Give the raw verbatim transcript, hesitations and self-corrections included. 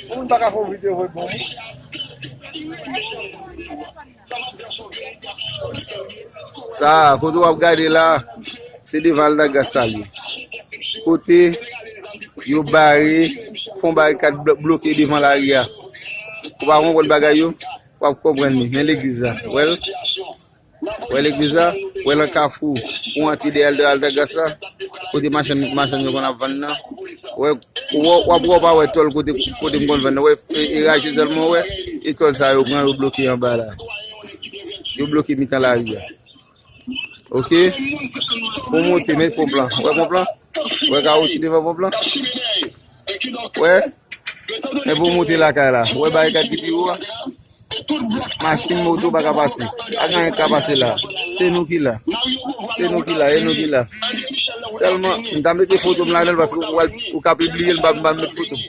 Moun pa ka fè yon videyo vre bon. Sa, kote w ap gade la, se devan Altagracia li ye. Kote yo bare, fè yon barikad blo- bloke devan lari a. Ou pa konprann bagay yo? W ap konprann li. Men legliz la. Wè l? Wè legliz la? Wè nan kafou. Ou antre dèyè Altagracia. Kote machann, machann yo konn ap vann nan. Wè, w w ap wè w pa wè tòl kote, kote m konn vann nan. Wè, e, e raje sèlman, wè. E tòl sa yo pran, yo bloke anba la. Yo bloke mitan lari a. Oke? Pou monte, men ponp lan. Wè ponp lan? Wè kawoutchou devan ponp lan? Wè? Men pou monte lakay la. Wè barikad ki pi wo a? Machin, moto pa ka pase. Pa gen anyen k ka pase la. Se nou ki la. Se nou ki la, e nou ki la. Sèlman, m ta mete foto m ladan l paske ou, ou ka pibliye l, m pa, m pa met foto m.